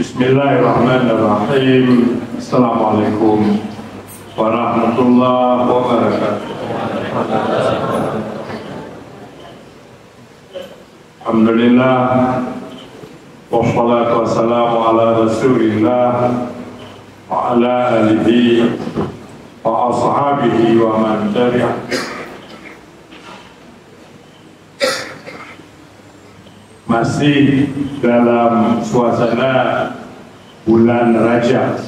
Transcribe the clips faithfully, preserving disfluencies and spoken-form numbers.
Bismillahirrahmanirrahim. Assalamualaikum warahmatullahi wabarakatuh. Alhamdulillah. Wassalatu wassalamu ala Rasulillah wa ala alihi wa ashabihi wa man tabi'ah. Masih dalam suasana bulan Rajab.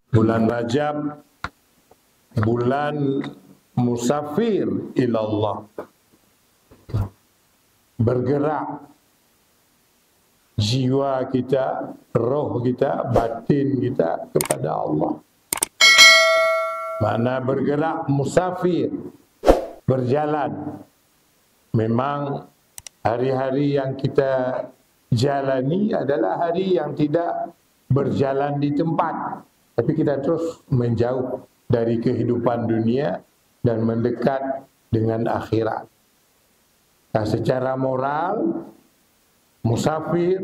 Bulan Rajab, bulan musafir ilallah. Bergerak jiwa kita, roh kita, batin kita kepada Allah. Makna bergerak, musafir, berjalan. Memang hari-hari yang kita jalani adalah hari yang tidak berjalan di tempat, tapi kita terus menjauh dari kehidupan dunia dan mendekat dengan akhirat. Nah, secara moral, musafir,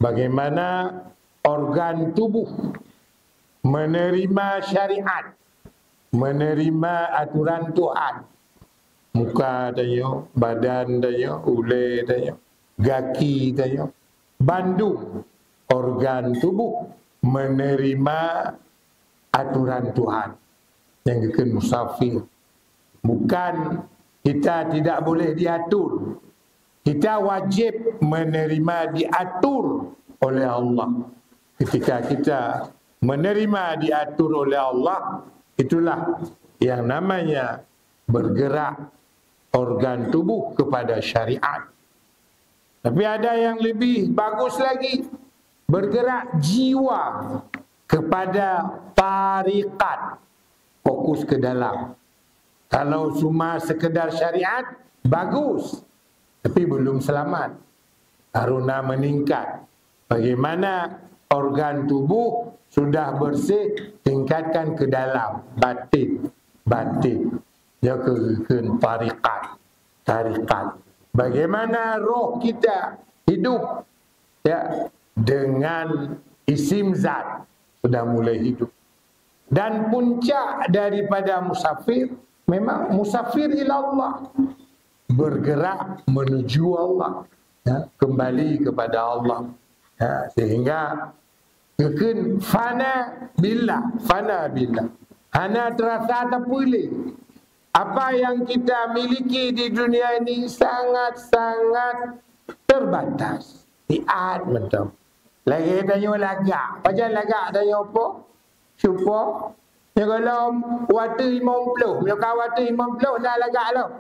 bagaimana organ tubuh menerima syariat, menerima aturan Tuhan. Muka tanyoe, badan tanyoe, ulée tanyoe, gaki tanyoe, bandum organ tubuh menerima aturan Tuhan. Nyang geukheun musafir. Bukan kita tidak boleh diatur. Kita wajib menerima diatur oleh Allah. Ketika kita menerima diatur oleh Allah, itulah yang namanya bergerak organ tubuh kepada syariat. Tapi ada yang lebih bagus lagi, bergerak jiwa kepada tarikat, fokus ke dalam. Kalau cuma sekedar syariat, bagus, tapi belum selamat. Haruna meningkat. Bagaimana organ tubuh sudah bersih, tingkatkan ke dalam, batin, batin. Ya, ke, ke tarikat, tarikat. Bagaimana roh kita hidup, ya, dengan isim zat sudah mulai hidup. Dan puncak daripada musafir, memang musafir ila Allah, bergerak menuju Allah, ya, kembali kepada Allah. Ya, sehingga geukheun fana billah, fana billah. Hana terasa teupeu lé. Apa yang kita miliki di dunia ini sangat-sangat terbatas. Siat mantong. Lagée tanyoe lagak. Pajan lagak tanyoe po? Syupo. Nyoe gohlom watée limong ploh. Nyoe ka watée limong ploh na lagak lom.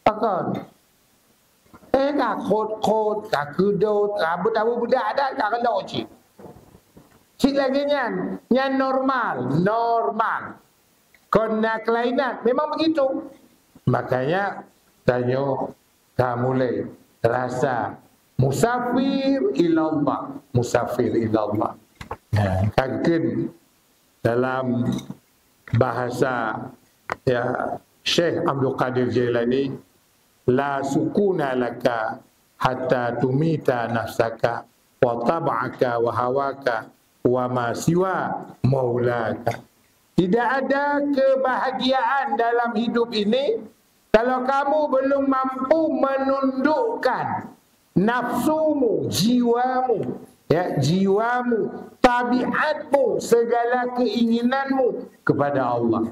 Pakon? Eh, ka khot-khot, ka keudot, ka beutabu beudak dah, ka keulok cit. Cit lagée nyan, nyan normal, normal. Kon na kelainan, memang begitu. Makanya, tanyoe ka mulai rasa musafir ilallah, musafir ilallah. Nah, ka geukheun dalam bahasa, ya, Syekh Abdul Qadir Jailani, "La sukuna laka hatta tumita nafsaka wa tab'aka wa hawaka wa ma siwa maulaka." Tidak ada kebahagiaan dalam hidup ini kalau kamu belum mampu menundukkan nafsumu, jiwamu, ya, jiwamu, tabiatmu, segala keinginanmu kepada Allah.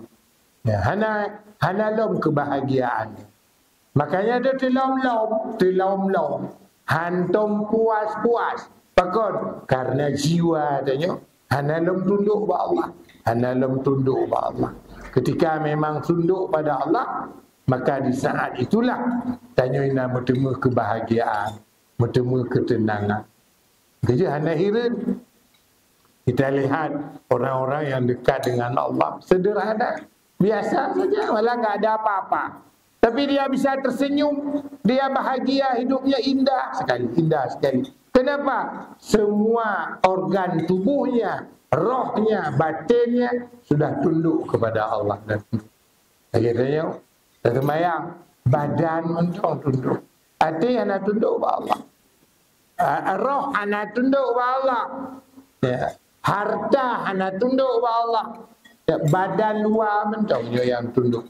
Ya, hana, hana lom kebahagiaan. Makanya dia teulom-lom, teulom-lom. Hantom puas-puas. Pakon? Karena jiwa tanyoe hana lom tundok bak Allah. Hana lom tundok bak Allah. Ketika memang tundok pada Allah, maka di saat itulah tanyoe na meuteumé kebahagiaan, meuteumé ketenangan. Jadi hana hireuen. Kita lihat orang-orang yang dekat dengan Allah sederhana, biasa saja, malah nggak ada apa-apa. Tapi dia bisa tersenyum, dia bahagia, hidupnya indah sekali, indah sekali. Kenapa? Semua organ tubuhnya, rohnya, batinnya sudah tunduk kepada Allah dan Rasulnya. Lagée tanyoe, taseumbayang, badan mantong tunduk. Até hana tunduk bak Allah. Ah, roh hana tundok bak Allah. Ya. Harta hana tundok bak Allah. Ya, badan luwa mantong nyoe nyang tundok.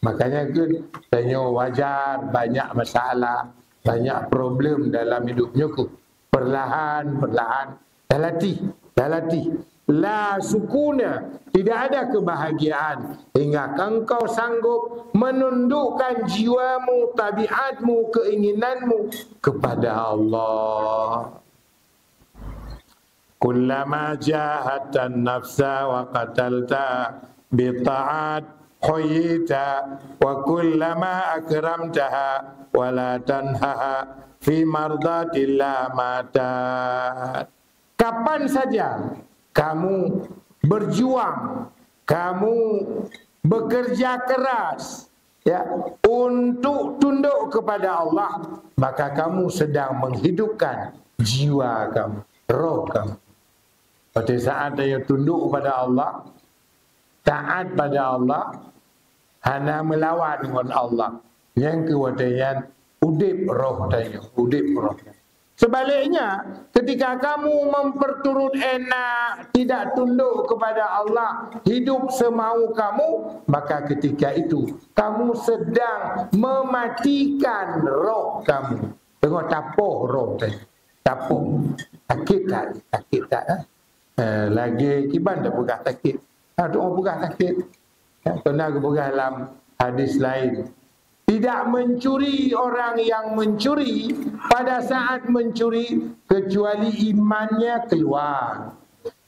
Makanya kan tanyoe wajar banyak masalah, banyak problem dalam hidup nyoe keuh. Perlahan, perlahan, talatih, talatih. La sukuna, tidak ada kebahagiaan hingga engkau sanggup menundukkan jiwamu, tabiatmu, keinginanmu kepada Allah. Kullama jahadtan nafsa wa qatalta bi ta'at huyyita, wa kullama akramtaha wa la tanhaha fi mardatillah matat. Kapan saja kamu berjuang, kamu bekerja keras, ya, untuk tunduk kepada Allah, maka kamu sedang menghidupkan jiwa kamu, roh kamu. Pada saat dia tunduk kepada Allah, taat pada Allah, hana melawan ngon Allah. Nyang keu watèe nyan udép roh tanyoe, udép roh. Sebaliknya, ketika kamu memperturut enak, tidak tunduk kepada Allah, hidup semau kamu, maka ketika itu kamu sedang mematikan roh kamu. Teungoh tapoh roh tanyoe, tapoh. Sakét that, sakét that, eh? Eh, lagèe kiban tapeugah sakét. Ha, teungoh peugah sakét. Ya, pernah geupeugah lam hadis lain. Tidak mencuri orang yang mencuri pada saat mencuri kecuali imannya keluar.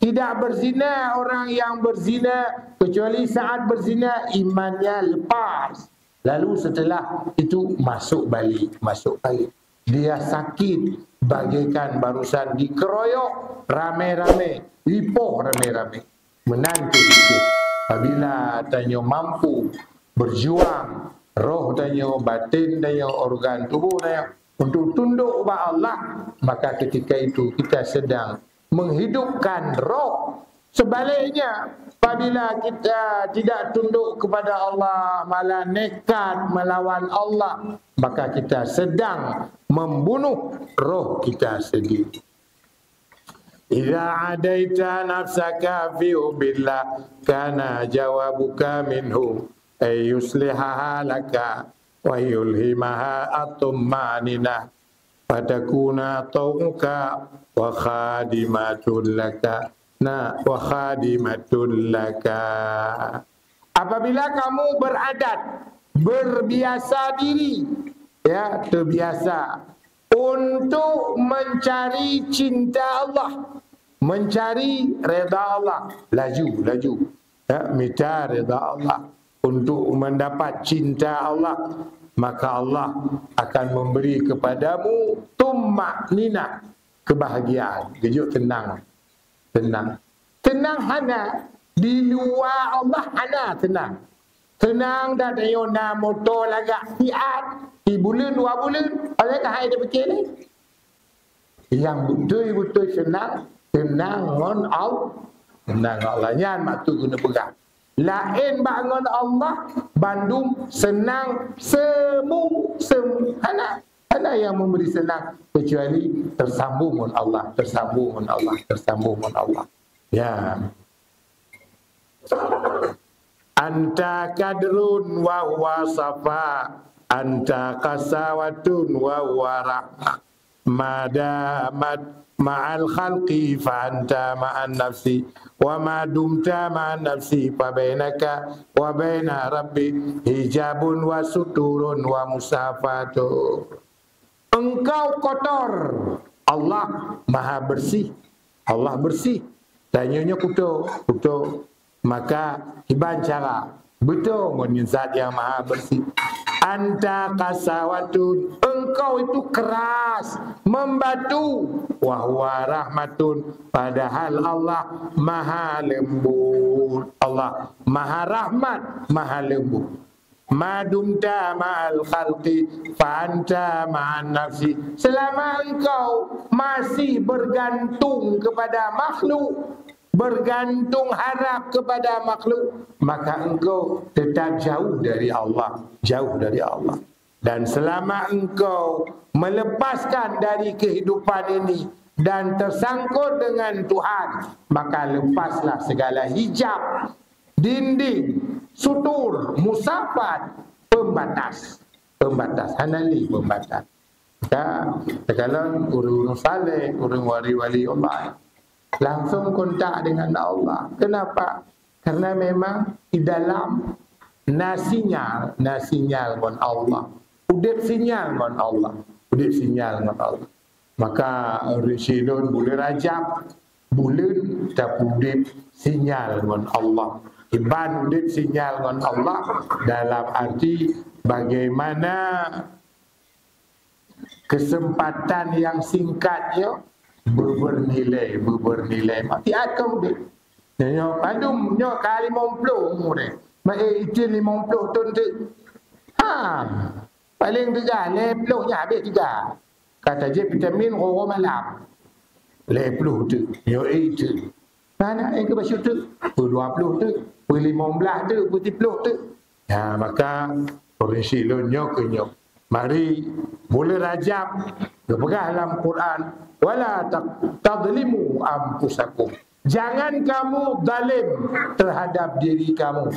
Tidak berzina orang yang berzina kecuali saat berzina imannya lepas. Lalu setelah itu masuk balik, masuk balik. Dia sakit bagaikan barusan dikeroyok ramé-ramé, dipoh ramé-ramé. Meunan keuh jih, apabila tanyoe mampu berjuang, roh tanyoe, batin tanyoe, organ tubuh tanyoe untuk tunduk bak Allah, maka ketika itu kita sedang menghidupkan roh. Sebaliknya, apabila kita tidak tunduk kepada Allah, malah nekat melawan Allah, maka kita sedang membunuh roh kita sendiri. Idza adaita nafsaka fi hubbillah kana jawabuka minhu ay yuslihaha laka wa yulhimaha at-tuma'ninah. Fatakuna tau'uka wa khadimatun laka. Nah, wa khadimatun laka. Apabila kamu beradat, berbiasa diri, ya, terbiasa untuk mencari cinta Allah, mencari reda Allah, laju, laju, ya, mita reda Allah. Untuk mendapat cinta Allah, maka Allah akan memberi kepadamu tuma'ninah, kebahagiaan, geujok tenang. Tenang. Tenang hana, di luwa Allah hana tenang. Tenang dak tanyoe na moto lagak siat, sibuleuen dua buleuen, oleh ka hai tapike lé. Nyang beutôi-beutôi seunang, seunang ngon Al-, seunang ngon Allah. Nyan maksud keuneuk peugah. Laén bak ngon Allah, bandum seunang semu, sem-, hana, hana nyang memberi seunang kecuali tersambung ngon Allah, tersambung ngon Allah, tersambung ngon Allah. Ya. Anta kadrun wa huwa safa, anta qasawatun wa huwa rahmah. Ma damat ma'al khalqi fa anta ma'an nafsi, wa ma dumta ma'an nafsi fa bainaka wa baina rabbi hijabun wa suturun wa musafatun. Engkau kotor, Allah Maha Bersih. Allah bersih. Tanyoe nyoe kuto, kuto. Maka, kiban cara beutôi ngon zat nyang maha bersih. Anta qasawatun, engkau itu keras, membatu. Wa huwa rahmatun, padahal Allah maha lembut. Allah maha rahmat, maha lembut. Ma dumta ma'al khalqi, fa anta ma'an nafsi. Selama engkau masih bergantung kepada makhluk, bergantung harap kepada makhluk, maka engkau tetap jauh dari Allah, jauh dari Allah. Dan selama engkau melepaskan dari kehidupan ini dan tersangkut dengan Tuhan, maka lepaslah segala hijab, dinding, sutur, musapat, pembatas. Pembatas, hana lé pembatas. Ka, takalon ureuëng-ureuëng saleh, ureuëng wali-wali Allah, langsung kontak dengan Allah. Kenapa? Karena memang di dalam na sinyal, na sinyal ngon Allah. Udeb sinyal ngon Allah. Udeb sinyal ngon Allah. Maka ureuëng syiek lôn buleuen Rajab, buleuen tapeuudeb sinyal ngon Allah. Iban udeb sinyal ngon Allah dalam arti bagaimana kesempatan yang singkat nyoe beu-, bernilai, beu-, bernilai. Mati atom deh. Nyoe padum nyoe ka limong ploh umur deh. Mak eh, itu limong ploh tahun tu. Ha. Paling tiga, leh ploh nya habis tiga. Kata je vitamin roro malam. Leh ploh tu. Nyoe eh tu. Mana yang ke basyuk tu? Pukul dua puluh tu. Pukul lima belas tu. Pukul tiga puluh tu. Ha, maka ureuëng syiek lôn nyoe keu nyoe. Mari, buleuen Rajab, geupeugah lam Quran, "Wala taq-, tadlimu anfusakum." Jangan kamu zalim terhadap diri kamu.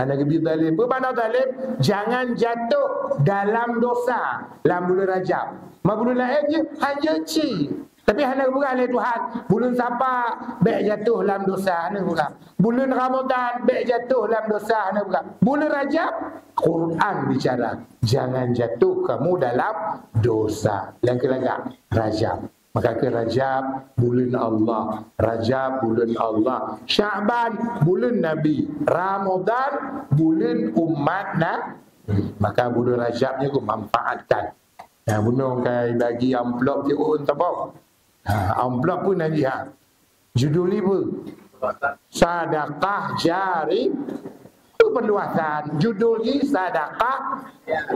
Hana geubri zalim. Peue makna zalim? Jangan jatuh dalam dosa lam buleuen Rajab. Ma buleuen laén jih, hana ci. Tapi hana geupeugah lé Tuhan, buleuen Safar bék jatuh lam dosa, hana geupeugah. Buleuen Ramadan bék jatuh lam dosa, hana geupeugah. Buleuen Rajab, Quran bicara, jangan jatuh kamu dalam dosa. Nyang keu lagak, Rajab. Maka keu Rajab, buleuen Allah. Rajab, buleuen Allah. Sya'ban, buleuen Nabi. Ramadan, buleuen umat Nabi. Maka buleuen Rajab nyoe geumanfaatkan. Nah, bunoe kai bagi amplop di un tabong. Ha, amplop pun na jih, ha. Judul ibu. Sadakah jari. Tu perluasan. Judul jih sadakah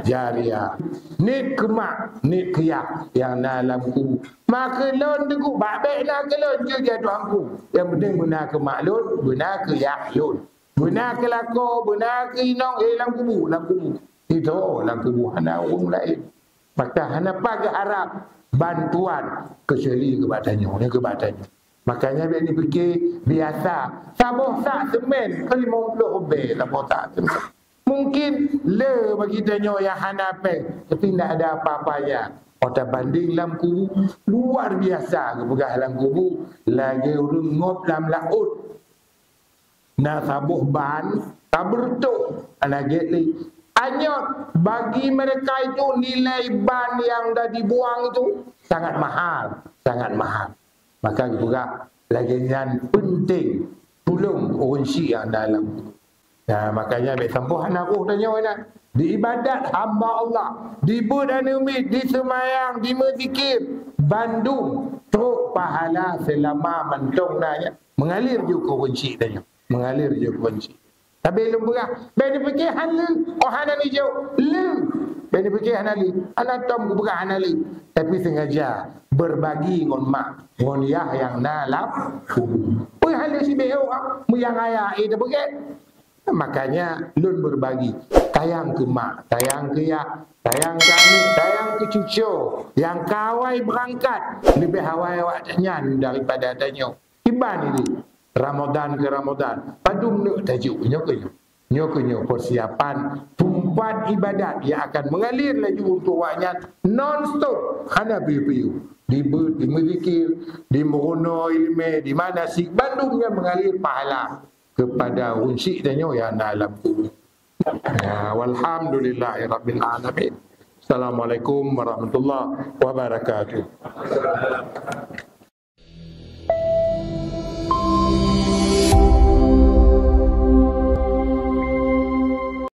jariah. Niet keu mak, niet keu yah nyang na lam kubu. Maka lôn teuguk bak bék na keu lôn jeuet jatuh angku. Yang penting beuna keu mak lôn, beuna keu yah lôn. Beuna keu lakoe, beuna keu inong, eh, lam kubu, lam kubu. Itu lam kubu hana ureuëng laén. Maka hana pat geuharab bantuan kecuali keu bak tanyoe, nyoe keu bak tanyoe. Makanya bék neupike biasa saboh sak semen keu limong ploh ribèe saboh sak semen. Mungkin le bagi tanyoe nyang hana péng, tapi ndak ada apa-apanya. Oh tabanding lam kubu, luar biasa geupeugah lam kubu, lagèe ureuëng ngop lam laôt. Na saboh ban, ka beureutoh, hana gét lé. Anyot, bagi mereka itu nilai ban yang dah dibuang itu sangat mahal, sangat mahal. Maka geupeugah lagèe nyan penting tulông ureuëng syiek nyang dalam. Nah, makanya bék sampoe hana roh tanyoe na. Di ibadat hamba Allah, di beuet aneuk miet, di seumayang, di meuzikir, bandum trok pahala seulama mantong na nyan. Mengalir ju keu ureuëng syiek tanyoe. Mengalir ju keu ureuëng syiek. Tapi lôn peugah, bék neupike hana lé, oh hana neujok, lé. Bék neupike hana lé, hana tom geupeugah hana lé. Tapi sengaja berbagi ngon mak, ngon yah nyang na lam kubu. Peue hana lé sibéh oh, meuyang raya, eh, teupeugét. Makanya lôn berbagi, tayang keu mak, tayang keu yah, tayang keu aneuk, tayang keu cucoe nyang ka awai beurangkat, leubeh awai awak nyan daripada tanyoe. Iban ini, Ramadan ke Ramadan, padum neuk tajok, nyoe keu nyoe. Nyoe keu nyoe persiapan teumpat ibadat yang akan mengalir laju untuk awak nyan non-stop, hana piôh-piôh. Di beuet, di meuzikir, di meurunoe ileumèe, di manasik, bandum nyan mengalir pahala kepada ureuëng syiek tanyoe nyang na lam kubu. Ya, walhamdulillahirabbil alamin. Assalamualaikum warahmatullahi wabarakatuh.